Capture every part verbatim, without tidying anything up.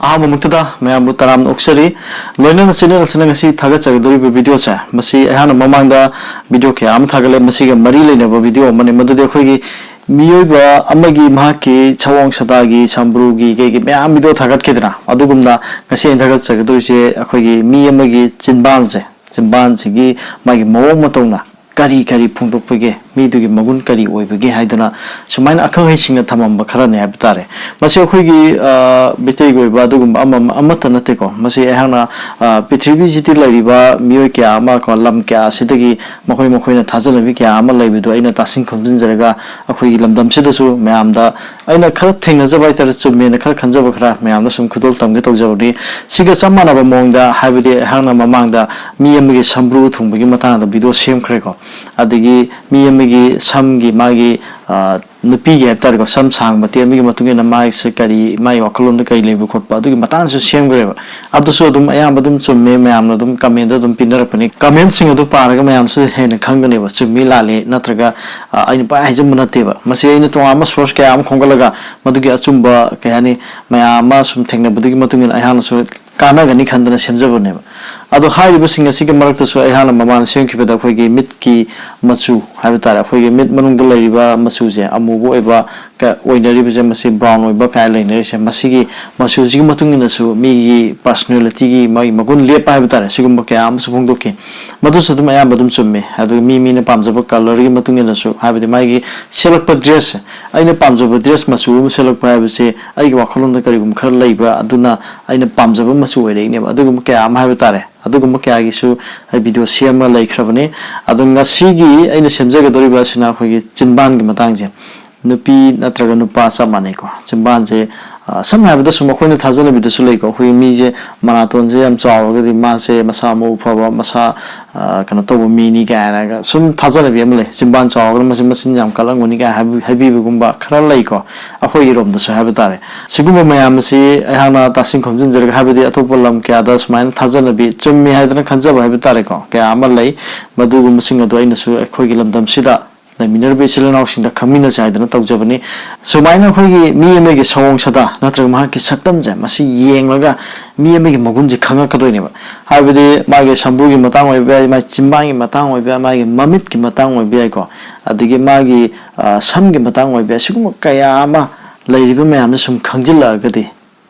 ꯑꯍꯥꯟꯕꯃꯛꯇꯗ ꯃꯌꯥꯝꯕꯨ ꯇꯔꯥꯝꯅ ꯑꯣꯛꯆꯔꯤ꯫ ꯂꯣꯏꯅꯅ ꯆꯦꯅꯦꯜ ꯑꯁꯤꯅ ꯉꯁꯤ ꯊꯥꯒꯠꯆꯒꯗꯧꯔꯤꯕ ꯚꯤꯗꯤꯑꯣꯁꯦ, ꯃꯁꯤ ꯑꯩꯍꯥꯛꯅ ꯃꯃꯥꯡꯗ ꯚꯤꯗꯤꯑꯣ ꯀꯌꯥ ꯑꯃ ꯊꯥꯒꯠꯂꯦ꯫ ꯃꯁꯤꯒ ꯃꯔꯤ ꯂꯩꯅꯕ ꯚꯤꯗꯤꯑꯣ ꯑꯃꯅꯤ꯫ ꯃꯗꯨꯗꯤ ꯑꯩꯈꯣꯏꯒꯤ ꯃꯤꯑꯣꯏꯕ ꯑꯃꯒꯤ ꯃꯍꯥꯛꯀꯤ ꯁꯑꯣꯡ ꯁꯥꯗꯥꯒꯤ, ꯁꯝꯕ꯭ꯔꯨꯒꯤ, ꯀꯩꯒꯤ ꯃꯌꯥꯝ ꯚꯤꯗꯤꯑꯣ ꯊꯥꯒꯠꯈꯤꯗꯅ, ꯑꯗꯨꯒꯨꯝꯅ ꯉꯁꯤ ꯑꯩꯅ ꯊꯥꯒꯠꯆꯒꯗꯧꯔꯤꯁꯦ ꯑꯩꯈꯣꯏꯒꯤ ꯃꯤ ꯑꯃꯒꯤ ꯆꯤꯟꯕꯥꯟꯁꯦ, ꯆꯤꯟꯕꯥꯟꯁꯤꯒꯤ ꯃꯥꯒꯤ ꯃꯑꯣꯡ ꯃꯇꯧꯅ ꯀꯔꯤ ꯀꯔꯤ ꯐꯣꯡꯗꯣꯛꯄꯒꯦ, ꯃꯤꯗꯨꯒꯤ ꯃꯒꯨꯟ ꯀꯔꯤ ꯑꯣꯏꯕꯒꯦ ꯍꯥꯏꯗꯅ ꯁꯨꯃꯥꯏꯅ ꯑꯈꯪ ꯑꯍꯩꯁꯤꯡꯅ ꯊꯝꯃꯝꯕ ꯈꯔꯅꯤ ꯍꯥꯏꯕ ꯇꯥꯔꯦ꯫ ꯃꯁꯤ ꯑꯩꯈꯣꯏꯒꯤ, ꯑ, ꯃꯤꯇꯩꯒꯤ ꯑꯣꯏꯕ ꯑꯗꯨꯒꯨꯝꯕ ꯑꯃ, ꯑꯃꯠꯇ ꯅꯠꯇꯦꯀꯣ꯫ ꯃꯁꯤ ꯑꯩꯍꯥꯛꯅ, ꯑ, ꯄ꯭ꯔꯤꯊꯤꯕꯤꯁꯤꯗ ꯂꯩꯔꯤꯕ ꯃꯤꯑꯣꯏ ꯀꯌꯥ ꯑꯃ ꯀꯣ, ꯂꯝ ꯀꯌꯥ ꯑꯁꯤꯗꯒꯤ ꯃꯈꯣꯏ ꯃꯈꯣꯏꯅ ꯊꯥꯖꯅꯕꯤ ꯀꯌꯥ ꯑꯃ ꯂꯩꯕꯗꯨ ꯑꯩꯅ ꯇꯥꯁꯤꯟ ꯈꯣꯝꯖꯤꯟꯖꯔꯒ ꯑꯩꯈꯣꯏꯒꯤ ꯂꯝꯗꯝꯁꯤꯗꯁꯨ ꯃꯌꯥꯝꯗ ꯑꯩꯅ ꯈꯔ ꯊꯦꯡꯅꯖꯕ ꯍꯥꯏꯇꯥꯔꯦ, ꯆꯨꯝꯃꯦꯅ ꯈꯔ ꯈꯟꯖꯕ ꯈꯔ ꯃꯌꯥꯝꯗ ꯁꯨꯝ ꯈꯨꯗꯣꯜ ꯇꯝꯒꯦ ꯇꯧꯖꯕꯅꯤ꯫ ꯁꯤꯒ ꯆꯞ ꯃꯥꯟꯅꯕ ꯃꯑꯣꯡꯗ, ꯍꯥꯏꯕꯗꯤ ꯑꯩꯍꯥꯛꯅ ꯃꯃꯥꯡꯗ ꯃꯤ ꯑꯃꯒꯤ ꯁꯝꯕ꯭ꯔꯨ ꯊꯨꯡꯕꯒꯤ ꯃꯇꯥꯡꯗ ꯚꯤꯗꯤꯑꯣ ꯁꯦꯝꯈ꯭ꯔꯦꯀꯣ꯫ ꯑꯗꯒꯤ ꯃꯤ ꯑꯃꯒꯤ ꯁꯝꯒꯤ, ꯃꯥꯒꯤ, ꯑ, ꯅꯨꯄꯤꯒꯤ ꯍꯥꯏꯕ ꯇꯥꯔꯦꯀꯣ, ꯁꯝ ꯁꯥꯡꯕ ꯇꯦꯟꯕꯒꯤ ꯃꯇꯨꯡ ꯏꯟꯅ ꯃꯥꯒꯤꯁꯦ ꯀꯔꯤ, ꯃꯥꯒꯤ ꯋꯥꯈꯜꯂꯣꯟꯗ ꯀꯔꯤ ꯂꯩꯕ ꯈꯣꯠꯄ, ꯑꯗꯨꯒꯤ ꯃꯇꯥꯡꯗꯁꯨ ꯁꯦꯝꯈ꯭ꯔꯦꯕ꯫ ꯑꯗꯨꯁꯨ ꯑꯗꯨꯝ ꯑꯌꯥꯝꯕ ꯑꯗꯨꯝ ꯆꯨꯝꯃꯦ, ꯃꯌꯥꯝꯅ ꯑꯗꯨꯝ ꯀꯃꯦꯟꯗ ꯑꯗꯨꯝ ꯄꯤꯅꯔꯛꯄꯅꯤ꯫ ꯀꯃꯦꯟꯁꯤꯡ ꯑꯗꯨ ꯄꯥꯔꯒ ꯃꯌꯥꯝꯁꯨ ꯍꯦꯟꯅ ꯈꯪꯒꯅꯦꯕ, ꯆꯨꯝꯃꯤ ꯂꯥꯜꯂꯤ ꯅꯠꯇ꯭ꯔꯒ, ꯑ, ꯑꯩꯅ ꯄꯥꯏ ꯍꯥꯏꯖꯟꯕ ꯅꯠꯇꯦꯕ꯫ ꯃꯁꯤ ꯑꯩꯅ ꯇꯣꯉꯥꯟꯕ ꯁꯣꯔꯁ ꯀꯌꯥ ꯑꯃ ꯈꯣꯝꯒꯠꯂꯒ ꯃꯗꯨꯒꯤ ꯑꯆꯨꯝꯕ, ꯀꯩ ꯍꯥꯏꯅꯤ, ꯃꯌꯥꯝ ꯑꯃ ꯁꯨꯝ ꯊꯦꯡꯅꯕꯗꯨꯒꯤ ꯃꯇꯨꯡ ꯏꯟꯅ ꯑꯩꯍꯥꯛꯅꯁꯨ ꯀꯥꯟꯅꯒꯅꯤ ꯈꯟꯗꯅ ꯁꯦꯝꯖꯕꯅꯦꯕ꯫ ꯑꯗꯣ ꯍꯥꯏꯔꯤꯕꯁꯤꯡ ꯑꯁꯤꯒꯤ ꯃꯔꯛꯇꯁꯨ ꯑꯩꯍꯥꯛꯅ ꯃꯃꯥꯡꯗ ꯁꯦꯝꯈꯤꯕꯗ ꯑꯩꯈꯣꯏꯒꯤ ꯃꯤꯠꯀꯤ ꯃꯆꯨ ꯍꯥꯏꯕ ꯇꯥꯔꯦ, ꯑꯩꯈꯣꯏꯒꯤ ꯃꯤꯠ ꯃꯅꯨꯡꯗ ꯂꯩꯔꯤꯕ ꯃꯆꯨꯁꯦ, ꯑꯃꯨꯕ ꯑꯣꯏꯕ ꯀ-, ꯑꯣꯏꯅꯔꯤꯕꯁꯦ, ꯃꯁꯤ ꯕ꯭ꯔꯥꯎꯟ ꯑꯣꯏꯕ ꯀꯥꯏꯅ ꯂꯩꯅꯔꯤꯁꯦ, ꯃꯁꯤꯒꯤ ꯃꯆꯨꯁꯤꯒꯤ ꯃꯇꯨꯡ ꯏꯟꯅꯁꯨ ꯃꯤꯒꯤ ꯄꯥꯔꯁꯣꯅꯦꯂꯤꯇꯤꯒꯤ ꯃꯥꯒꯤ ꯃꯒꯨꯟ ꯂꯦꯞꯄ ꯍꯥꯏꯕ ꯇꯥꯔꯦ, ꯁꯤꯒꯨꯝꯕ ꯀꯌꯥ ꯑꯃꯁꯨ ꯐꯣꯡꯗꯣꯛꯈꯤ꯫ ꯃꯗꯨꯁꯨ ꯑꯗꯨꯝ ꯑꯌꯥꯝꯕ ꯑꯗꯨꯝ ꯆꯨꯝꯃꯦ꯫ ꯑꯗꯨꯒ ꯃꯤ ꯃꯤꯅ ꯄꯥꯝꯖꯕ ꯀꯂꯔꯒꯤ ꯃꯇꯨꯡ ꯏꯟꯅꯁꯨ, ꯍꯥꯏꯕꯗꯤ ꯃꯥꯒꯤ ꯁꯦꯠꯂꯛꯄ ꯗ꯭ꯔꯦꯁꯁꯦ, ꯑꯩꯅ ꯄꯥꯝꯖꯕ ꯗ꯭ꯔꯦꯁ ꯃꯆꯨ ꯑꯃ ꯁꯦꯠꯂꯛꯄ ꯍꯥꯏꯕꯁꯦ ꯑꯩꯒꯤ ꯋꯥꯈꯜꯂꯣꯟꯗ ꯀꯔꯤꯒꯨꯝꯕ ꯈꯔ ꯂꯩꯕ ꯑꯗꯨꯅ ꯑꯩꯅ ꯄꯥꯝꯖꯕ ꯃꯆꯨ ꯑꯣꯏꯔꯛꯏꯅꯦꯕ꯫ ꯑꯗꯨꯒꯨꯝꯕ ꯀꯌꯥ ꯑꯃ ꯍꯥꯏꯕ ꯇꯥꯔꯦ, ꯑꯗꯨꯒꯨꯝꯕ ꯀꯌꯥꯒꯤꯁꯨ ꯑꯩ ꯚꯤꯗꯤꯑꯣ ꯁꯦꯝꯃ ꯂꯩꯈ꯭ꯔꯕꯅꯤ꯫ ꯑꯗꯣ ꯉꯁꯤꯒꯤ ꯑꯩꯅ ꯁꯦꯝꯖꯒꯗꯧꯔꯤꯕ ꯑꯁꯤꯅ ꯑꯩꯈꯣꯏꯒꯤ ꯆꯤꯟꯕꯥꯟꯒꯤ ꯃꯇꯥꯡꯁꯦ꯫ ꯅꯨꯄꯤ ꯅꯠꯇ꯭ꯔꯒ ꯅꯨꯄꯥ ꯆꯞ ꯃꯥꯟꯅꯩꯀꯣ꯫ ꯆꯤꯟꯕꯥꯟꯁꯦ, ꯑ, ꯁꯝꯅ ꯍꯥꯏꯔꯕꯗ ꯁꯨꯝ ꯑꯩꯈꯣꯏꯅ ꯊꯥꯖꯅꯕꯤꯗꯁꯨ ꯂꯩꯀꯣ, ꯑꯩꯈꯣꯏꯒꯤ ꯃꯤꯁꯦ ꯃꯅꯥꯇꯣꯟꯁꯦ ꯌꯥꯝ ꯆꯥꯎꯔꯒꯗꯤ ꯃꯥꯁꯦ ꯃꯁꯥ ꯃꯎ ꯐꯕ, ꯃꯁꯥ, ꯑ, ꯀꯩꯅꯣ ꯇꯧꯕ ꯃꯤꯅꯤ ꯀꯥꯏꯅꯒ ꯁꯨꯝ ꯊꯥꯖꯅꯕꯤ ꯑꯃ ꯂꯩ꯫ ꯆꯤꯟꯕꯥꯟ ꯆꯥꯎꯔꯒꯅ ꯃꯁꯤ ꯃꯆꯤꯟ ꯌꯥꯝ ꯀꯜꯂꯝꯒꯅꯤ ꯀꯥꯏꯅ ꯍꯥꯏꯕꯤ-, ꯍꯥꯏꯕꯤꯕꯒꯨꯝꯕ ꯈꯔ ꯂꯩꯀꯣ, ꯑꯩꯈꯣꯏꯒꯤ ꯔꯣꯝꯗꯁꯨ ꯍꯥꯏꯕ ꯇꯥꯔꯦ꯫ ꯁꯤꯒꯨꯝꯕ ꯃꯌꯥꯝ ꯑꯁꯤ ꯑꯩꯍꯥꯛꯅ ꯇꯥꯁꯤꯟ ꯈꯣꯝꯖꯤꯟꯖꯔꯒ, ꯍꯥꯏꯕꯗꯤ ꯑꯇꯣꯞꯄ ꯂꯝ ꯀꯌꯥꯗ ꯁꯨꯃꯥꯏꯅ ꯊꯥꯖꯅꯕꯤ ꯆꯨꯝꯃꯤ ꯍꯥꯏꯗꯅ ꯈꯟꯖꯕ ꯍꯥꯏꯕ ꯇꯥꯔꯦꯀꯣ, ꯀꯌꯥ ꯑꯃ ꯂꯩ꯫ ꯃꯗꯨꯒꯨꯝꯕꯁꯤꯡ ꯑꯗꯣ ꯑꯩꯅꯁꯨ ꯑꯩꯈꯣꯏꯒꯤ ꯂꯝꯗꯝꯁꯤꯗ ꯂꯩꯃꯤꯟꯅꯔꯤꯕ ꯏꯆꯤꯜ ꯏꯅꯥꯎꯁꯤꯡꯗ ꯈꯪꯃꯤꯟꯅꯁꯦ ꯍꯥꯏꯗꯅ ꯇꯧꯖꯕꯅꯤ꯫ ꯁꯨꯃꯥꯏꯅ ꯑꯩꯈꯣꯏꯒꯤ ꯃꯤ ꯑꯃꯒꯤ ꯁꯑꯣꯡ ꯁꯥꯗꯥ ꯅꯠꯇ꯭ꯔꯒ ꯃꯍꯥꯛꯀꯤ ꯁꯛꯇꯝꯁꯦ, ꯃꯁꯤ ꯌꯦꯡꯂꯒ ꯃꯤ ꯑꯃꯒꯤ ꯃꯒꯨꯟꯁꯦ ꯈꯪꯉꯛꯀꯗꯣꯏꯅꯦꯕ꯫ ꯍꯥꯏꯕꯗꯤ ꯃꯥꯒꯤ ꯁꯝꯕꯨꯒꯤ ꯃꯇꯥꯡ ꯑꯣꯏꯕ ꯌꯥꯏ, ꯃꯥꯒꯤ ꯆꯤꯝꯕꯥꯟꯒꯤ ꯃꯇꯥꯡ ꯑꯣꯏꯕ ꯌꯥꯏ, ꯃꯥꯒꯤ ꯃꯃꯤꯠꯀꯤ ꯃꯇꯥꯡ ꯑꯣꯏꯕ ꯌꯥꯏꯀꯣ, ꯑꯗꯒꯤ ꯃꯥꯒꯤ ꯁꯝꯒꯤ ꯃꯇꯥꯡ ꯑꯣꯏꯕ ꯌꯥꯏ꯫ ꯁꯤꯒꯨꯝꯕ ꯀꯌꯥ ꯑꯃ ꯂꯩꯔꯤꯕ ꯃꯌꯥꯝꯁꯦ ꯁꯨꯝ ꯈꯪꯖꯤꯜꯂꯛꯑꯒꯗꯤ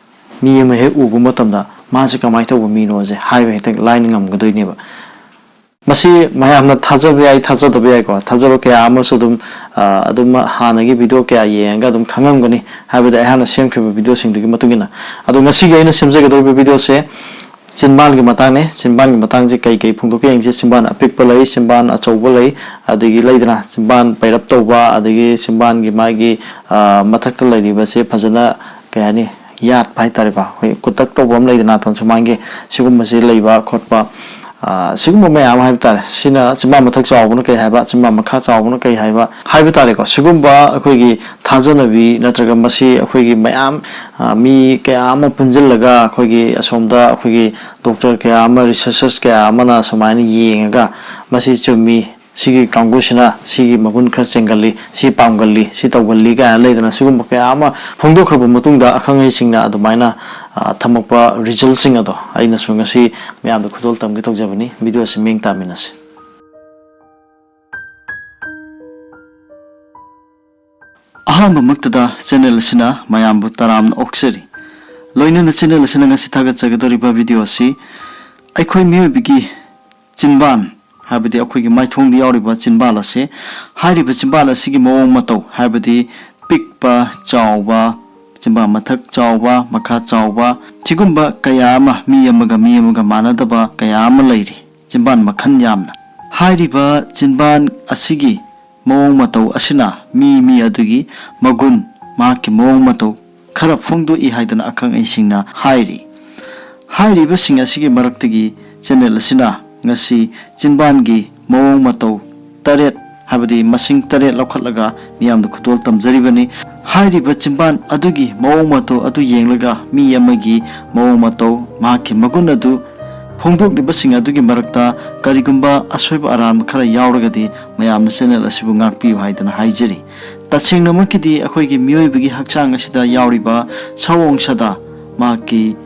ꯃꯤ ꯑꯃ ꯍꯦꯛ ꯎꯕ ꯃꯇꯝꯗ ꯃꯥꯁꯦ ꯀꯃꯥꯏꯅ ꯇꯧꯕ ꯃꯤꯅꯣꯁꯦ ꯍꯥꯏꯕ ꯍꯦꯛꯇ ꯂꯥꯏꯅ ꯉꯝꯒꯗꯣꯏꯅꯦꯕ꯫ ꯃꯁꯤ ꯃꯌꯥꯝꯅ ꯊꯥꯖꯕ ꯌꯥꯏ, ꯊꯥꯖꯗꯕ ꯌꯥꯏꯀꯣ꯫ ꯊꯥꯖꯕ ꯀꯌꯥ ꯑꯃꯁꯨ ꯑꯗꯨꯝ ꯑꯗꯨꯝ ꯍꯥꯟꯅꯒꯤ ꯚꯤꯗꯤꯑꯣ ꯀꯌꯥ ꯌꯦꯡꯉꯒ ꯑꯗꯨꯝ ꯈꯪꯉꯝꯒꯅꯤ, ꯍꯥꯏꯕꯗꯤ ꯑꯩꯍꯥꯛꯅ ꯁꯦꯝꯈꯤꯕ ꯚꯤꯗꯤꯑꯣꯁꯤꯡꯗꯨꯒꯤ ꯃꯇꯨꯡ ꯏꯟꯅ꯫ ꯑꯗꯣ ꯉꯁꯤꯒꯤ ꯑꯩꯅ ꯁꯦꯝꯖꯒꯗꯧꯔꯤꯕ ꯚꯤꯗꯤꯑꯣꯁꯦ ꯆꯤꯟꯕꯥꯟꯒꯤ ꯃꯇꯥꯡꯅꯦ꯫ ꯆꯤꯟꯕꯥꯟꯒꯤ ꯃꯇꯥꯡꯁꯦ ꯀꯩ ꯀꯩ ꯐꯣꯡꯗꯣꯛꯀꯦ ꯌꯦꯡꯁꯦ꯫ ꯆꯤꯟꯕꯥꯟ ꯑꯄꯤꯛꯄ ꯂꯩ, ꯆꯤꯟꯕꯥꯟ ꯑꯆꯧꯕ ꯂꯩ, ꯑꯗꯒꯤ ꯂꯩꯗꯅ ꯆꯤꯟꯕꯥꯟ ꯄꯩꯔꯞ ꯇꯧꯕ, ꯑꯗꯒꯤ ꯆꯤꯟꯕꯥꯟꯒꯤ ꯃꯥꯒꯤ ꯃꯊꯛꯇ ꯂꯩꯔꯤꯕꯁꯦ ꯐꯖꯅ, ꯀꯩ ꯍꯥꯏꯅꯤ, ꯌꯥꯠꯄ ꯍꯥꯏꯇꯥꯔꯦꯀꯣ꯫ ꯑꯩꯈꯣꯏ ꯀꯨꯇꯛ ꯇꯧꯕ ꯑꯃ ꯂꯩꯗꯅ, ꯅꯥꯇꯣꯟ ꯁꯨꯃꯥꯡꯒꯤ, ꯁꯤꯒꯨꯝꯕꯁꯤ ꯂꯩꯕ ꯈꯣꯠꯄ, ꯁꯤꯒꯨꯝꯕ ꯃꯌꯥꯝ ꯍꯥꯏꯕ ꯇꯥꯔꯦ꯫ ꯁꯤꯅ ꯆꯤꯟꯕꯥꯟ ꯃꯊꯛ ꯆꯥꯎꯕꯅ ꯀꯩ ꯍꯥꯏꯕ, ꯆꯤꯟꯕꯥꯟ ꯃꯈꯥ ꯆꯥꯎꯕꯅ ꯀꯩ ꯍꯥꯏꯕ ꯍꯥꯏꯕ ꯇꯥꯔꯦꯀꯣ꯫ ꯁꯤꯒꯨꯝꯕ ꯑꯩꯈꯣꯏꯒꯤ ꯊꯥꯖꯅꯕꯤ ꯅꯠꯇ꯭ꯔꯒ ꯃꯁꯤ ꯑꯩꯈꯣꯏꯒꯤ ꯃꯌꯥꯝ ꯃꯤ ꯀꯌꯥ ꯑꯃ ꯄꯨꯟꯁꯤꯜꯂꯒ ꯑꯩꯈꯣꯏꯒꯤ ꯑꯁꯣꯝꯗ ꯑꯩꯈꯣꯏꯒꯤ ꯗꯣꯛꯇꯔ ꯀꯌꯥ ꯑꯃ, ꯔꯤꯁꯔꯆꯔꯁ ꯀꯌꯥ ꯑꯃꯅ ꯁꯨꯃꯥꯏꯅ ꯌꯦꯡꯉꯒ ꯃꯁꯤ ꯆꯨꯝꯃꯤ, ꯁꯤꯒꯤ ꯀꯥꯡꯕꯨꯁꯤꯅ ꯁꯤꯒꯤ ꯃꯒꯨꯟ ꯈꯔ ꯆꯦꯟꯒꯜꯂꯤ, ꯁꯤ ꯄꯥꯝꯒꯜꯂꯤ, ꯁꯤ ꯇꯧꯒꯜꯂꯤ ꯀꯥꯏꯅ ꯂꯩꯗꯅ, ꯁꯤꯒꯨꯝꯕ ꯀꯌꯥ ꯑꯃ ꯐꯣꯡꯗꯣꯛꯈ꯭ꯔꯕ ꯃꯇꯨꯡꯗ ꯑꯈꯪ ꯑꯍꯩꯁꯤꯡꯅ ꯑꯗꯨꯃꯥꯏꯅ ꯊꯝꯃꯛꯄ ꯔꯤꯖꯜꯁꯤꯡ ꯑꯗꯣ ꯑꯩꯅꯁꯨ ꯉꯁꯤ ꯃꯌꯥꯝꯗ ꯈꯨꯗꯣꯜ ꯇꯝꯒꯦ ꯇꯧꯖꯕꯅꯤ꯫ ꯚꯤꯗꯤꯑꯣ ꯑꯁꯤ ꯃꯤꯡ ꯇꯥꯃꯤꯟꯅꯁꯤ꯫ ꯑꯍꯥꯟꯕꯃꯛꯇꯗ ꯆꯦꯅꯦꯜ ꯑꯁꯤꯅ ꯃꯌꯥꯝꯕꯨ ꯇꯔꯥꯝꯅ ꯑꯣꯛꯆꯔꯤ꯫ ꯂꯣꯏꯅꯅ ꯆꯦꯅꯦꯜ ꯑꯁꯤꯅ ꯉꯁꯤ ꯊꯥꯒꯠꯆꯒꯗꯧꯔꯤꯕ ꯚꯤꯗꯤꯑꯣ ꯑꯁꯤ ꯑꯩꯈꯣꯏ ꯃꯤꯑꯣꯏꯕꯒꯤ ꯆꯤꯟꯕꯥꯟ, ꯍꯥꯏꯕꯗꯤ ꯑꯩꯈꯣꯏꯒꯤ ꯃꯥꯏꯊꯣꯡꯗ ꯌꯥꯎꯔꯤꯕ ꯆꯤꯟꯕꯥꯟ ꯑꯁꯦ, ꯍꯥꯏꯔꯤꯕ ꯆꯤꯟꯕꯥꯟ ꯑꯁꯤꯒꯤ ꯃꯑꯣꯡ ꯃꯇꯧ, ꯍꯥꯏꯕꯗꯤ ꯄꯤꯛꯄ, ꯆꯥꯎꯕ, ꯆꯤꯟꯕꯥꯟ ꯃꯊꯛ ꯆꯥꯎꯕ, ꯃꯈꯥ ꯆꯥꯎꯕ, ꯁꯤꯒꯨꯝꯕ ꯀꯌꯥ ꯑꯃ, ꯃꯤ ꯑꯃꯒ ꯃꯤ ꯑꯃꯒ ꯃꯥꯟꯅꯗꯕ ꯀꯌꯥ ꯑꯃ ꯂꯩꯔꯤ꯫ ꯆꯤꯟꯕꯥꯟ ꯃꯈꯜ ꯌꯥꯝꯅ꯫ ꯍꯥꯏꯔꯤꯕ ꯆꯤꯟꯕꯥꯟ ꯑꯁꯤꯒꯤ ꯃꯑꯣꯡ ꯃꯇꯧ ꯑꯁꯤꯅ ꯃꯤ ꯃꯤ ꯑꯗꯨꯒꯤ ꯃꯒꯨꯟ, ꯃꯍꯥꯛꯀꯤ ꯃꯑꯣꯡ ꯃꯇꯧ ꯈꯔ ꯐꯣꯡꯗꯣꯛꯏ ꯍꯥꯏꯗꯅ ꯑꯈꯪ ꯑꯍꯩꯁꯤꯡꯅ ꯍꯥꯏꯔꯤ꯫ ꯍꯥꯏꯔꯤꯕꯁꯤꯡ ꯑꯁꯤꯒꯤ ꯃꯔꯛꯇꯒꯤ ꯆꯦꯅꯦꯜ ꯑꯁꯤꯅ ꯉꯁꯤ ꯆꯤꯟꯕꯥꯟꯒꯤ ꯃꯑꯣꯡ ꯃꯇꯧ ꯇꯔꯦꯠ, ꯍꯥꯏꯕꯗꯤ ꯃꯁꯤꯡ ꯇꯔꯦꯠ ꯂꯧꯈꯠꯂꯒ ꯃꯤꯌꯥꯝꯗ ꯈꯨꯗꯣꯜ ꯇꯝꯖꯔꯤꯕꯅꯤ꯫ ꯍꯥꯏꯔꯤꯕ ꯆꯤꯟꯕꯥꯟ ꯑꯗꯨꯒꯤ ꯃꯑꯣꯡ ꯃꯇꯧ ꯑꯗꯨ ꯌꯦꯡꯂꯒ ꯃꯤ ꯑꯃꯒꯤ ꯃꯑꯣꯡ ꯃꯇꯧ, ꯃꯍꯥꯛꯀꯤ ꯃꯒꯨꯟ ꯑꯗꯨ ꯐꯣꯡꯗꯣꯛꯂꯤꯕꯁꯤꯡ ꯑꯗꯨꯒꯤ ꯃꯔꯛꯇ ꯀꯔꯤꯒꯨꯝꯕ ꯑꯁꯣꯏꯕ ꯑꯔꯥꯟꯕ ꯈꯔ ꯌꯥꯎꯔꯒꯗꯤ ꯃꯌꯥꯝꯅ ꯆꯦꯅꯦꯜ ꯑꯁꯤꯕꯨ ꯉꯥꯛꯄꯤꯌꯨ ꯍꯥꯏꯗꯅ ꯍꯥꯏꯖꯔꯤ꯫ ꯇꯁꯦꯡꯅꯃꯛꯀꯤꯗꯤ ꯑꯩꯈꯣꯏꯒꯤ ꯃꯤꯑꯣꯏꯕꯒꯤ ꯍꯛꯆꯥꯡ ꯑꯁꯤꯗ ꯌꯥꯎꯔꯤꯕ ꯁꯑꯣꯡ ꯁꯥꯗꯥ, ꯃꯍꯥꯛꯀꯤ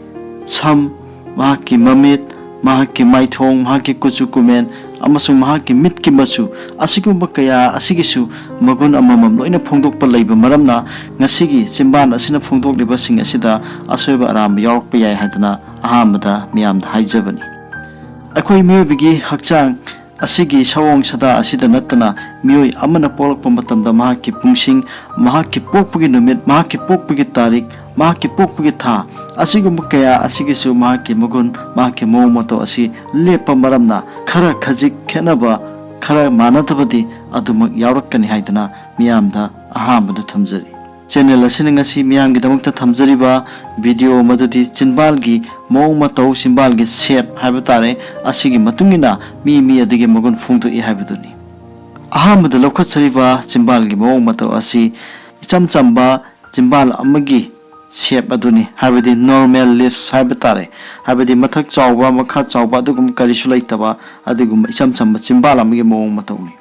ꯁꯝ, ꯃꯍꯥꯛꯀꯤ ꯃꯃꯤꯠ, ꯃꯍꯥꯛꯀꯤ ꯃꯥꯏꯊꯣꯡ, ꯃꯍꯥꯛꯀꯤ ꯀꯨꯆꯨ ꯀꯨꯃꯦꯟ ꯑꯃꯁꯨꯡ ꯃꯍꯥꯛꯀꯤ ꯃꯤꯠꯀꯤ ꯃꯆꯨ, ꯑꯁꯤꯒꯨꯝꯕ ꯀꯌꯥ ꯑꯁꯤꯒꯤꯁꯨ ꯃꯒꯨꯟ ꯑꯃꯃꯝ ꯂꯣꯏꯅ ꯐꯣꯡꯗꯣꯛꯄ ꯂꯩꯕ ꯃꯔꯝꯅ, ꯉꯁꯤꯒꯤ ꯆꯤꯝꯕꯥꯜ ꯑꯁꯤꯅ ꯐꯣꯡꯗꯣꯛꯂꯤꯕꯁꯤꯡ ꯑꯁꯤꯗ ꯑꯁꯣꯏꯕ ꯑꯔꯥꯟꯕ ꯌꯥꯎꯔꯛꯄ ꯌꯥꯏ ꯍꯥꯏꯗꯅ ꯑꯍꯥꯟꯕꯗ ꯃꯤꯌꯥꯝꯗ ꯍꯥꯏꯖꯕꯅꯤ꯫ ꯑꯩꯈꯣꯏ ꯃꯤꯑꯣꯏꯕꯒꯤ ꯍꯛꯆꯥꯡ ꯑꯁꯤꯒꯤ ꯁꯑꯣꯡ ꯁꯥꯗꯥ ꯑꯁꯤꯗ ꯅꯠꯇꯅ, ꯃꯤꯑꯣꯏ ꯑꯃꯅ ꯄꯣꯛꯂꯛꯄ ꯃꯇꯝꯗ ꯃꯍꯥꯛꯀꯤ ꯄꯨꯡꯁꯤꯡ, ꯃꯍꯥꯛꯀꯤ ꯄꯣꯛꯄꯒꯤ ꯅꯨꯃꯤꯠ, ꯃꯍꯥꯛꯀꯤ ꯄꯣꯛꯄꯒꯤ ꯇꯥꯔꯤꯛ, ꯃꯍꯥꯛꯀꯤ ꯄꯣꯛꯄꯒꯤ ꯊꯥ, ꯑꯁꯤꯒꯨꯝꯕ ꯀꯌꯥ ꯑꯁꯤꯒꯤꯁꯨ ꯃꯍꯥꯛꯀꯤ ꯃꯒꯨꯟ, ꯃꯍꯥꯛꯀꯤ ꯃꯑꯣꯡ ꯃꯇꯧ ꯑꯁꯤ ꯂꯦꯞꯄ ꯃꯔꯝꯅ, ꯈꯔ ꯈꯖꯤꯛ ꯈꯦꯠꯅꯕ, ꯈꯔ ꯃꯥꯟꯅꯗꯕꯗꯤ ꯑꯗꯨꯃꯛ ꯌꯥꯎꯔꯛꯀꯅꯤ ꯍꯥꯏꯗꯅ ꯃꯤꯌꯥꯝꯗ ꯑꯍꯥꯟꯕꯗ ꯊꯝꯖꯔꯤ꯫ ꯆꯦꯅꯦꯜ ꯑꯁꯤꯅ ꯉꯁꯤ ꯃꯤꯌꯥꯝꯒꯤꯗꯃꯛꯇ ꯊꯝꯖꯔꯤꯕ ꯚꯤꯗꯤꯑꯣ ꯃꯗꯨꯗꯤ ꯆꯤꯝꯕꯥꯜꯒꯤ ꯃꯑꯣꯡ ꯃꯇꯧ, ꯆꯤꯝꯕꯥꯜꯒꯤ ꯁꯦꯞ ꯍꯥꯏꯕ ꯇꯥꯔꯦ, ꯑꯁꯤꯒꯤ ꯃꯇꯨꯡ ꯏꯟꯅ ꯃꯤ ꯃꯤ ꯑꯗꯨꯒꯤ ꯃꯒꯨꯟ ꯐꯣꯡꯗꯣꯛꯏ ꯍꯥꯏꯕꯗꯨꯅꯤ꯫ ꯑꯍꯥꯟꯕꯗ ꯂꯧꯈꯠꯆꯔꯤꯕ ꯆꯤꯝꯕꯥꯜꯒꯤ ꯃꯑꯣꯡ ꯃꯇꯧ ꯑꯁꯤ ꯏꯆꯝ ꯆꯝꯕ ꯆꯤꯝꯕꯥꯜ ꯑꯃꯒꯤ ꯁꯦꯞ ꯑꯗꯨꯅꯤ, ꯍꯥꯏꯕꯗꯤ ꯅꯣꯔꯃꯦꯜ ꯂꯤꯞꯁ ꯍꯥꯏꯕ ꯇꯥꯔꯦ, ꯍꯥꯏꯕꯗꯤ ꯃꯊꯛ ꯆꯥꯎꯕ, ꯃꯈꯥ ꯆꯥꯎꯕ ꯑꯗꯨꯒꯨꯝꯕ ꯀꯔꯤꯁꯨ ꯂꯩꯇꯕ ꯑꯗꯨꯒꯨꯝꯕ ꯏꯆꯝ ꯆꯝꯕ ꯆꯤꯝꯕꯥꯜ ꯑꯃꯒꯤ ꯃꯑꯣꯡ ꯃꯇꯧꯅꯤ꯫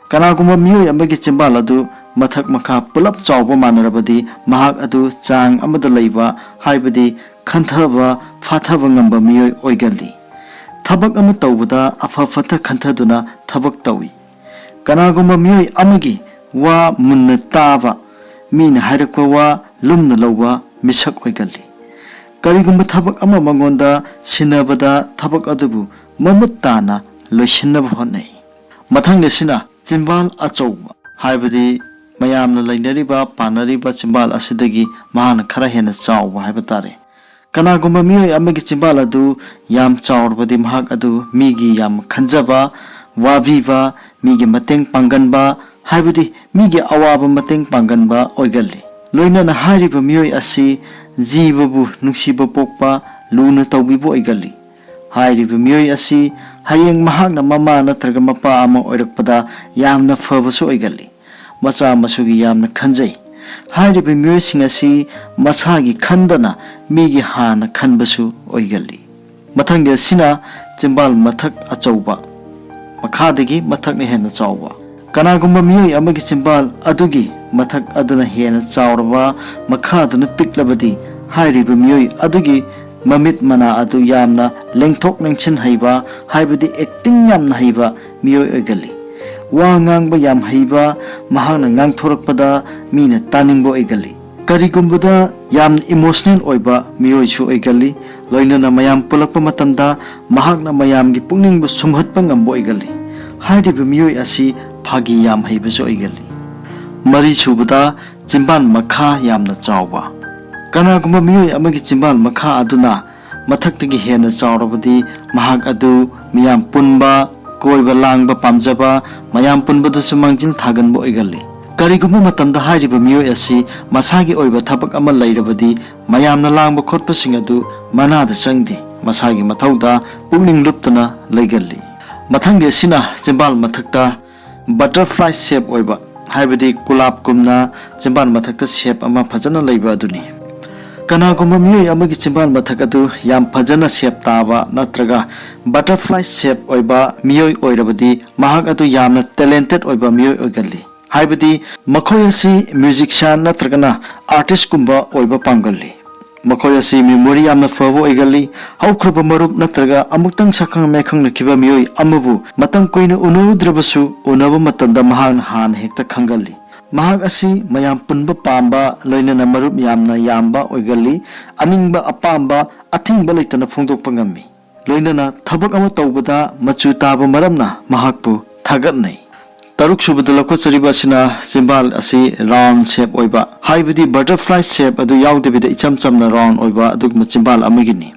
ꯀꯅꯥꯒꯨꯝꯕ ꯃꯤꯑꯣꯏ ꯑꯃꯒꯤ ꯆꯤꯝꯕꯥꯜ ꯑꯗꯨ ꯃꯊꯛ ꯃꯈꯥ ꯄꯨꯂꯞ ꯆꯥꯎꯕ ꯃꯥꯟꯅꯔꯕꯗꯤ, ꯃꯍꯥꯛ ꯑꯗꯨ ꯆꯥꯡ ꯑꯃꯗ ꯂꯩꯕ, ꯍꯥꯏꯕꯗꯤ ꯈꯟꯊꯕ, ꯐꯥꯊꯕ ꯉꯝꯕ ꯃꯤꯑꯣꯏ ꯑꯣꯏꯒꯜꯂꯤ꯫ ꯊꯕꯛ ꯑꯃ ꯇꯧꯕꯗ ꯑꯐ ꯐꯠꯇ ꯈꯟꯊꯗꯨꯅ ꯊꯕꯛ ꯇꯧꯏ꯫ ꯀꯅꯥꯒꯨꯝꯕ ꯃꯤꯑꯣꯏ ꯑꯃꯒꯤ ꯋꯥ ꯃꯨꯟꯅ ꯇꯥꯕ, ꯃꯤꯅ ꯍꯥꯏꯔꯛꯄ ꯋꯥ ꯂꯨꯝꯅ ꯂꯧꯕ ꯃꯤꯁꯛ ꯑꯣꯏꯒꯜꯂꯤ꯫ ꯀꯔꯤꯒꯨꯝꯕ ꯊꯕꯛ ꯑꯃ ꯃꯉꯣꯟꯗ ꯁꯤꯟꯅꯕꯗ, ꯊꯕꯛ ꯑꯗꯨꯕꯨ ꯃꯃꯨꯠ ꯇꯥꯅ ꯂꯣꯏꯁꯤꯟꯅꯕ ꯍꯣꯠꯅꯩ꯫ ꯃꯊꯪꯗ ꯑꯁꯤꯅ ꯆꯤꯝꯕꯥꯜ ꯑꯆꯧꯕ, ꯍꯥꯏꯕꯗꯤ ꯃꯌꯥꯝꯅ ꯂꯩꯅꯔꯤꯕ, ꯄꯥꯅꯔꯤꯕ ꯆꯤꯝꯕꯥꯜ ꯑꯁꯤꯗꯒꯤ ꯃꯍꯥꯛꯅ ꯈꯔ ꯍꯦꯟꯅ ꯆꯥꯎꯕ ꯍꯥꯏꯕ ꯇꯥꯔꯦ꯫ ꯀꯅꯥꯒꯨꯝꯕ ꯃꯤꯑꯣꯏ ꯑꯃꯒꯤ ꯆꯤꯝꯕꯥꯜ ꯑꯗꯨ ꯌꯥꯝ ꯆꯥꯎꯔꯕꯗꯤ, ꯃꯍꯥꯛ ꯑꯗꯨ ꯃꯤꯒꯤ ꯌꯥꯝ ꯈꯟꯖꯕ, ꯋꯥꯕꯤꯕ, ꯃꯤꯒꯤ ꯃꯇꯦꯡ ꯄꯥꯡꯒꯟꯕ, ꯍꯥꯏꯕꯗꯤ ꯃꯤꯒꯤ ꯑꯋꯥꯕ ꯃꯇꯦꯡ ꯄꯥꯡꯒꯟꯕ ꯑꯣꯏꯒꯜꯂꯤ꯫ ꯂꯣꯏꯅꯅ ꯍꯥꯏꯔꯤꯕ ꯃꯤꯑꯣꯏ ꯑꯁꯤ ꯖꯤꯕꯕꯨ ꯅꯨꯡꯁꯤꯕ ꯄꯣꯛꯄ, ꯂꯨꯅ ꯇꯧꯕꯤꯕ ꯑꯣꯏꯒꯜꯂꯤ꯫ ꯍꯥꯏꯔꯤꯕ ꯃꯤꯑꯣꯏ ꯑꯁꯤ ꯍꯌꯦꯡ ꯃꯍꯥꯛꯅ ꯃꯃꯥ ꯅꯠꯇ꯭ꯔꯒ ꯃꯄꯥ ꯑꯃ ꯑꯣꯏꯔꯛꯄꯗ ꯌꯥꯝꯅ ꯐꯕꯁꯨ ꯑꯣꯏꯒꯜꯂꯤ꯫ ꯃꯆꯥ ꯃꯁꯨꯒꯤ ꯌꯥꯝꯅ ꯈꯟꯖꯩ꯫ ꯍꯥꯏꯔꯤꯕ ꯃꯤꯑꯣꯏꯁꯤꯡ ꯑꯁꯤ ꯃꯁꯥꯒꯤ ꯈꯟꯗꯅ ꯃꯤꯒꯤ ꯍꯥꯟꯅ ꯈꯟꯕꯁꯨ ꯑꯣꯏꯒꯜꯂꯤ꯫ ꯃꯊꯪꯒꯤ ꯑꯁꯤꯅ ꯆꯤꯝꯕꯥꯜ ꯃꯊꯛ ꯑꯆꯧꯕ, ꯃꯈꯥꯗꯒꯤ ꯃꯊꯛꯅ ꯍꯦꯟꯅ ꯆꯥꯎꯕ꯫ ꯀꯅꯥꯒꯨꯝꯕ ꯃꯤꯑꯣꯏ ꯑꯃꯒꯤ ꯆꯤꯝꯕꯥꯜ ꯑꯗꯨꯒꯤ ꯃꯊꯛ ꯑꯗꯨꯅ ꯍꯦꯟꯅ ꯆꯥꯎꯔꯕ, ꯃꯈꯥꯗꯨꯅ ꯄꯤꯛꯂꯕꯗꯤ, ꯍꯥꯏꯔꯤꯕ ꯃꯤꯑꯣꯏ ꯑꯗꯨꯒꯤ ꯃꯃꯤꯠ ꯃꯅꯥ ꯑꯗꯨ ꯌꯥꯝꯅ ꯂꯦꯡꯊꯣꯛ ꯂꯦꯡꯁꯤꯟ ꯍꯩꯕ, ꯍꯥꯏꯕꯗꯤ ꯑꯦꯛꯇꯤꯡ ꯌꯥꯝꯅ ꯍꯩꯕ ꯃꯤꯑꯣꯏ ꯑꯣꯏꯒꯜꯂꯤ꯫ ꯋꯥ ꯉꯥꯡꯕ ꯌꯥꯝ ꯍꯩꯕ, ꯃꯍꯥꯛꯅ ꯉꯥꯡꯊꯣꯔꯛꯄꯗ ꯃꯤꯅ ꯇꯥꯅꯤꯡꯕ ꯑꯣꯏꯒꯜꯂꯤ꯫ ꯀꯔꯤꯒꯨꯝꯕꯗ ꯌꯥꯝꯅ ꯏꯃꯣꯁꯅꯦꯜ ꯑꯣꯏꯕ ꯃꯤꯑꯣꯏꯁꯨ ꯑꯣꯏꯒꯜꯂꯤ, ꯂꯣꯏꯅꯅ ꯃꯌꯥꯝ ꯄꯨꯜꯂꯛꯄ ꯃꯇꯝꯗ ꯃꯍꯥꯛꯅ ꯃꯌꯥꯝꯒꯤ ꯄꯨꯛꯅꯤꯡꯕꯨ ꯁꯨꯝꯍꯠꯄ ꯉꯝꯕ ꯑꯣꯏꯒꯜꯂꯤ꯫ ꯍꯥꯏꯔꯤꯕ ꯃꯤꯑꯣꯏ ꯑꯁꯤ ꯐꯥꯒꯤ ꯌꯥꯝ ꯍꯩꯕꯁꯨ ꯑꯣꯏꯒꯜꯂꯤ꯫ ꯃꯔꯤꯁꯨꯕꯗ, ꯆꯤꯝꯕꯥꯜ ꯃꯈꯥ ꯌꯥꯝꯅ ꯆꯥꯎꯕ꯫ ꯀꯅꯥꯒꯨꯝꯕ ꯃꯤꯑꯣꯏ ꯑꯃꯒꯤ ꯆꯤꯝꯕꯥꯜ ꯃꯈꯥ ꯑꯗꯨꯅ ꯃꯊꯛꯇꯒꯤ ꯍꯦꯟꯅ ꯆꯥꯎꯔꯕꯗꯤ, ꯃꯍꯥꯛ ꯑꯗꯨ ꯃꯤꯌꯥꯝ ꯄꯨꯟꯕ, ꯀꯣꯏꯕ ꯂꯥꯡꯕ ꯄꯥꯝꯖꯕ, ꯃꯌꯥꯝ ꯄꯨꯟꯕꯗꯁꯨ ꯃꯥꯡꯖꯤꯜ ꯊꯥꯒꯟꯕ ꯑꯣꯏꯒꯜꯂꯤ꯫ ꯀꯔꯤꯒꯨꯝꯕ ꯃꯇꯝꯗ ꯍꯥꯏꯔꯤꯕ ꯃꯤꯑꯣꯏ ꯑꯁꯤ ꯃꯁꯥꯒꯤ ꯑꯣꯏꯕ ꯊꯕꯛ ꯑꯃ ꯂꯩꯔꯕꯗꯤ, ꯃꯌꯥꯝꯅ ꯂꯥꯡꯕ ꯈꯣꯠꯄꯁꯤꯡ ꯑꯗꯨ ꯃꯅꯥꯗ ꯆꯪꯗꯦ, ꯃꯁꯥꯒꯤ ꯃꯊꯧꯗ ꯄꯨꯛꯅꯤꯡ ꯂꯨꯞꯇꯨꯅ ꯂꯩꯒꯜꯂꯤ꯫ ꯃꯊꯪꯒꯤ ꯑꯁꯤꯅ ꯆꯤꯝꯕꯥꯜ ꯃꯊꯛꯇ ꯕꯇꯔꯐ꯭ꯂꯥꯏ ꯁꯦꯞ ꯑꯣꯏꯕ, ꯍꯥꯏꯕꯗꯤ ꯀꯨꯂꯥꯞꯀꯨꯝꯅ ꯆꯤꯝꯕꯥꯜ ꯃꯊꯛꯇ ꯁꯦꯞ ꯑꯃ ꯐꯖꯅ ꯂꯩꯕ ꯑꯗꯨꯅꯤ꯫ ꯀꯅꯥꯒꯨꯝꯕ ꯃꯤꯑꯣꯏ ꯑꯃꯒꯤ ꯆꯤꯝꯕꯥꯜ ꯃꯊꯛ ꯑꯗꯨ ꯌꯥꯝ ꯐꯖꯅ ꯁꯦꯞ ꯇꯥꯕ ꯅꯠꯇ꯭ꯔꯒ ꯕꯇꯔꯐ꯭ꯂꯥꯏ ꯁꯦꯞ ꯑꯣꯏꯕ ꯃꯤꯑꯣꯏ ꯑꯣꯏꯔꯕꯗꯤ, ꯃꯍꯥꯛ ꯑꯗꯨ ꯌꯥꯝꯅ ꯇꯦꯂꯦꯟꯇꯦꯠ ꯑꯣꯏꯕ ꯃꯤꯑꯣꯏ ꯑꯣꯏꯒꯜꯂꯤ꯫ ꯍꯥꯏꯕꯗꯤ ꯃꯈꯣꯏ ꯑꯁꯤ ꯃ꯭ꯌꯨꯖꯤꯛꯁꯤꯌꯥꯟ ꯅꯠꯇ꯭ꯔꯒꯅ ꯑꯥꯔꯇꯤꯁꯀꯨꯝꯕ ꯑꯣꯏꯕ ꯄꯥꯝꯒꯜꯂꯤ꯫ ꯃꯈꯣꯏ ꯑꯁꯤ ꯃꯦꯃꯣꯔꯤ ꯌꯥꯝꯅ ꯐꯕ ꯑꯣꯏꯒꯜꯂꯤ꯫ ꯍꯧꯈ꯭ꯔꯕ ꯃꯔꯨꯞ ꯅꯠꯇ꯭ꯔꯒ ꯑꯃꯨꯛꯇꯪ ꯁꯛꯈꯪ ꯃꯥꯏꯈꯪꯅꯈꯤꯕ ꯃꯤꯑꯣꯏ ꯑꯃꯕꯨ ꯃꯇꯝ ꯀꯨꯏꯅ ꯎꯅꯔꯨꯗ꯭ꯔꯕꯁꯨ, ꯎꯅꯕ ꯃꯇꯝꯗ ꯃꯍꯥꯛꯅ ꯍꯥꯟꯅ ꯍꯦꯛꯇ ꯈꯪꯒꯜꯂꯤ꯫ ꯃꯍꯥꯛ ꯑꯁꯤ ꯃꯌꯥꯝ ꯄꯨꯟꯕ ꯄꯥꯝꯕ, ꯂꯣꯏꯅꯅ ꯃꯔꯨꯞ ꯌꯥꯝꯅ ꯌꯥꯝꯕ ꯑꯣꯏꯒꯜꯂꯤ꯫ ꯑꯅꯤꯡꯕ ꯑꯄꯥꯝꯕ ꯑꯊꯤꯡꯕ ꯂꯩꯇꯅ ꯐꯣꯡꯗꯣꯛꯄ ꯉꯝꯃꯤ꯫ ꯂꯣꯏꯅꯅ ꯊꯕꯛ ꯑꯃ ꯇꯧꯕꯗ ꯃꯆꯨ ꯇꯥꯕ ꯃꯔꯝꯅ ꯃꯍꯥꯛꯄꯨ ꯊꯥꯒꯠꯅꯩ꯫ ꯇꯔꯨꯛ ꯁꯨꯕꯗ ꯂꯧꯈꯠꯆꯔꯤꯕ ꯑꯁꯤꯅ ꯆꯤꯝꯕꯥꯜ ꯑꯁꯤ ꯔꯥꯎꯟ ꯁꯦꯞ ꯑꯣꯏꯕ, ꯍꯥꯏꯕꯗꯤ ꯕꯇꯔꯐ꯭ꯂꯥꯏ ꯁꯦꯞ ꯑꯗꯨ ꯌꯥꯎꯗꯕꯤꯗ ꯏꯆꯝ ꯆꯝꯅ ꯔꯥꯎꯟ ꯑꯣꯏꯕ ꯑꯗꯨꯒꯨꯝꯕ ꯆꯤꯝꯕꯥꯜ ꯑꯃꯒꯤꯅꯤ꯫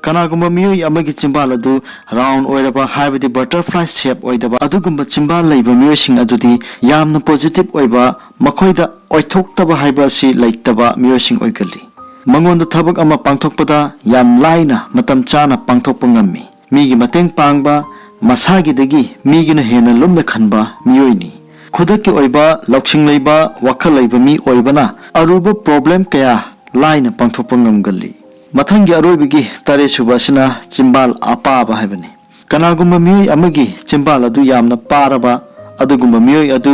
ꯀꯅꯥꯒꯨꯝꯕ ꯃꯤꯑꯣꯏ ꯑꯃꯒꯤ ꯆꯤꯝꯕꯥꯜ ꯑꯗꯨ ꯔꯥꯎꯟ ꯑꯣꯏꯔꯕ, ꯍꯥꯏꯕꯗꯤ ꯕꯇꯔꯐ꯭ꯂꯥꯏ ꯁꯦꯞ ꯑꯣꯏꯗꯕ ꯑꯗꯨꯒꯨꯝꯕ ꯆꯤꯝꯕꯥꯜ ꯂꯩꯕ ꯃꯤꯑꯣꯏꯁꯤꯡ ꯑꯗꯨꯗꯤ ꯌꯥꯝꯅ ꯄꯣꯖꯤꯇꯤꯚ ꯑꯣꯏꯕ, ꯃꯈꯣꯏꯗ ꯑꯣꯏꯊꯣꯛꯇꯕ ꯍꯥꯏꯕ ꯑꯁꯤ ꯂꯩꯇꯕ ꯃꯤꯑꯣꯏꯁꯤꯡ ꯑꯣꯏꯒꯜꯂꯤ꯫ ꯃꯉꯣꯟꯗ ꯊꯕꯛ ꯑꯃ ꯄꯥꯡꯊꯣꯛꯄꯗ ꯌꯥꯝ ꯂꯥꯏꯅ ꯃꯇꯝ ꯆꯥꯅ ꯄꯥꯡꯊꯣꯛꯄ ꯉꯝꯃꯤ꯫ ꯃꯤꯒꯤ ꯃꯇꯦꯡ ꯄꯥꯡꯕ, ꯃꯁꯥꯒꯤꯗꯒꯤ ꯃꯤꯒꯤꯅ ꯍꯦꯟꯅ ꯂꯨꯝꯅ ꯈꯟꯕ ꯃꯤꯑꯣꯏꯅꯤ꯫ ꯈꯨꯗꯛꯀꯤ ꯑꯣꯏꯕ ꯂꯧꯁꯤꯡ ꯂꯩꯕ, ꯋꯥꯈꯜ ꯂꯩꯕ ꯃꯤ ꯑꯣꯏꯕꯅ ꯑꯔꯨꯕ ꯄ꯭ꯔꯣꯕ꯭ꯂꯦꯝ ꯀꯌꯥ ꯂꯥꯏꯅ ꯄꯥꯡꯊꯣꯛꯄ ꯉꯝꯒꯜꯂꯤ꯫ ꯃꯊꯪꯒꯤ ꯑꯔꯣꯏꯕꯒꯤ ꯇꯔꯦꯠ ꯁꯨꯕ ꯑꯁꯤꯅ ꯆꯤꯝꯕꯥꯜ ꯑꯄꯥꯕ ꯍꯥꯏꯕꯅꯤ꯫ ꯀꯅꯥꯒꯨꯝꯕ ꯃꯤꯑꯣꯏ ꯑꯃꯒꯤ ꯆꯤꯝꯕꯥꯜ ꯑꯗꯨ ꯌꯥꯝꯅ ꯄꯥꯔꯕ ꯑꯗꯨꯒꯨꯝꯕ ꯃꯤꯑꯣꯏ ꯑꯗꯨ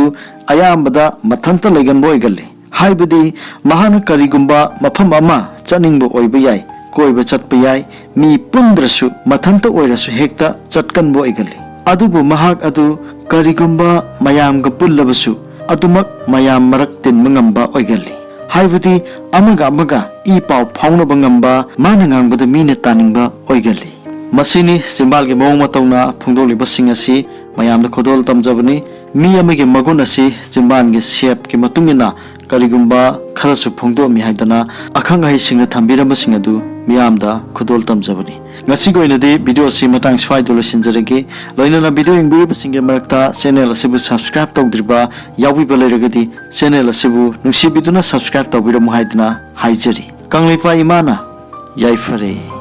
ꯑꯌꯥꯝꯕꯗ ꯃꯊꯟꯇ ꯂꯩꯒꯟꯕ ꯑꯣꯏꯒꯜꯂꯤ꯫ ꯍꯥꯏꯕꯗꯤ ꯃꯍꯥꯛꯅ ꯀꯔꯤꯒꯨꯝꯕ ꯃꯐꯝ ꯑꯃ ꯆꯠꯅꯤꯡꯕ ꯑꯣꯏꯕ ꯌꯥꯏ, ꯀꯣꯏꯕ ꯆꯠꯄ ꯌꯥꯏ, ꯃꯤ ꯄꯨꯟꯗ꯭ꯔꯁꯨ ꯃꯊꯟꯇ ꯑꯣꯏꯔꯁꯨ ꯍꯦꯛꯇ ꯆꯠꯀꯟꯕ ꯑꯣꯏꯒꯜꯂꯤ꯫ ꯑꯗꯨꯕꯨ ꯃꯍꯥꯛ ꯑꯗꯨ ꯀꯔꯤꯒꯨꯝꯕ ꯃꯌꯥꯝꯒ ꯄꯨꯜꯂꯕꯁꯨ ꯑꯗꯨꯃꯛ ꯃꯌꯥꯝ ꯃꯔꯛ ꯇꯤꯟꯕ ꯉꯝꯕ ꯑꯣꯏꯒꯜꯂꯤ꯫ ꯍꯥꯏꯕꯗꯤ ꯑꯃꯒ ꯑꯃꯒ ꯏ ꯄꯥꯎ ꯐꯥꯎꯅꯕ ꯉꯝꯕ, ꯃꯥꯅ ꯉꯥꯡꯕꯗ ꯃꯤꯅ ꯇꯥꯅꯤꯡꯕ ꯑꯣꯏꯒꯜꯂꯤ꯫ ꯃꯁꯤꯅꯤ ꯆꯤꯝꯕꯥꯜꯒꯤ ꯃꯑꯣꯡ ꯃꯇꯧꯅ ꯐꯣꯡꯗꯣꯛꯂꯤꯕꯁꯤꯡ ꯑꯁꯤ꯫ ꯃꯌꯥꯝꯗ ꯈꯨꯗꯣꯜ ꯇꯝꯖꯕꯅꯤ꯫ ꯃꯤ ꯑꯃꯒꯤ ꯃꯒꯨꯟ ꯑꯁꯤ ꯆꯤꯝꯕꯥꯜꯒꯤ ꯁꯦꯞꯀꯤ ꯃꯇꯨꯡ ꯏꯟꯅ ꯀꯔꯤꯒꯨꯝꯕ ꯈꯔꯁꯨ ꯐꯣꯡꯗꯣꯛꯑꯝꯃꯤ ꯍꯥꯏꯗꯅ ꯑꯈꯪ ꯑꯍꯩꯁꯤꯡꯅ ꯊꯝꯕꯤꯔꯝꯕꯁꯤꯡ ꯑꯗꯨ ꯃꯤꯌꯥꯝꯗ ꯈꯨꯗꯣꯜ ꯇꯝꯖꯕꯅꯤ꯫ ꯉꯁꯤꯒꯤ ꯑꯣꯏꯅꯗꯤ ꯚꯤꯗꯤꯑꯣ ꯑꯁꯤ ꯃꯇꯥꯡ ꯁ꯭ꯋꯥꯏꯗ ꯂꯣꯏꯁꯤꯟꯖꯔꯒꯦ꯫ ꯂꯣꯏꯅꯅ ꯚꯤꯗꯤꯑꯣ ꯌꯦꯡꯕꯤꯔꯤꯕꯁꯤꯡꯒꯤ ꯃꯔꯛꯇ ꯆꯦꯅꯦꯜ ꯑꯁꯤꯕꯨ ꯁꯕꯁꯀ꯭ꯔꯥꯏꯕ ꯇꯧꯗ꯭ꯔꯤꯕ ꯌꯥꯎꯕꯤꯕ ꯂꯩꯔꯒꯗꯤ ꯆꯦꯅꯦꯜ ꯑꯁꯤꯕꯨ ꯅꯨꯡꯁꯤꯕꯤꯗꯨꯅ ꯁꯕꯁꯀ꯭ꯔꯥꯏꯕ ꯇꯧꯕꯤꯔꯝꯃꯨ ꯍꯥꯏꯗꯅ ꯍꯥꯏꯖꯔꯤ꯫ ꯀꯪꯂꯩꯄꯥꯛ ꯏꯃꯥꯅ ꯌꯥꯏꯐꯔꯦ꯫